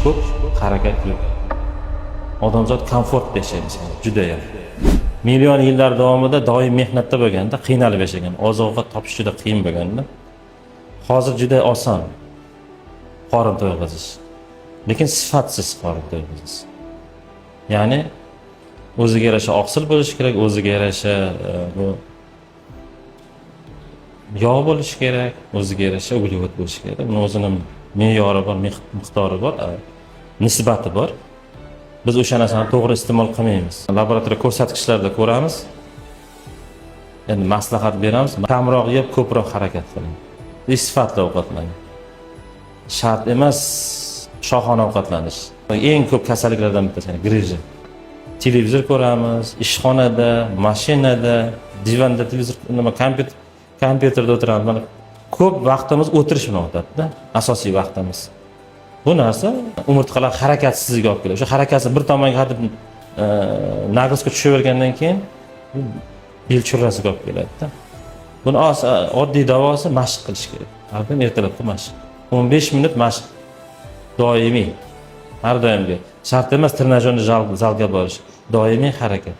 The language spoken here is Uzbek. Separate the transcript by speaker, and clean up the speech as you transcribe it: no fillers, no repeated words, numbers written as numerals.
Speaker 1: Ko'p, harakat yo'q. Odamzod komfortda yashaymiz judayam. Million yillar davomida doim mehnatda bo'lganda, qiynalib yashagan, oziq ovqat topish juda qiyin bo'lganda. Hozir juda oson qorin to'yg'izish, lekin sifatsiz qorin to'yg'izish. Ya'ni o'ziga yarasha oqsil bo'lishi kerak, o'ziga yarasha bu yog' bo'lishi kerak, o'ziga yarasha uglevod bo'lishi kerak. Buni o'zini me'yori bor, miqdori bor, nisbati bor. Biz o'sha narsani to'g'ri iste'mol qilmaymiz. Laboratoriya ko'rsatkichlarida ko'ramiz, endi maslahat beramiz: kamroq yeb, ko'proq harakat qiling и sifatli ovqatlaning. Shart emas shohona ovqatlanish. Eng ko'p kasalliklardan bittasi, ya'ni грыжа. Televizor ko'ramiz ishxonada, mashinada, divanda, televizor, nima, kompyuterda o'tiramiz. Mana, ko'p vaqtimiz o'tirish bilan o'tadida, asosiy vaqtimiz. Bu narsa umurtqalar harakatsizligiga olib keladi. O'sha harakatsiz bir tomonga hadeb нагрузка tushavergandan keyin bu bel churrasiga olib keladida. Buni oddiy davosi mashq qilish kerak. Har doim ertalabda mashq, 15 minut mashq doimiy, har doimgi. Shart emas тренажёрный zalga borish, doimiy harakat.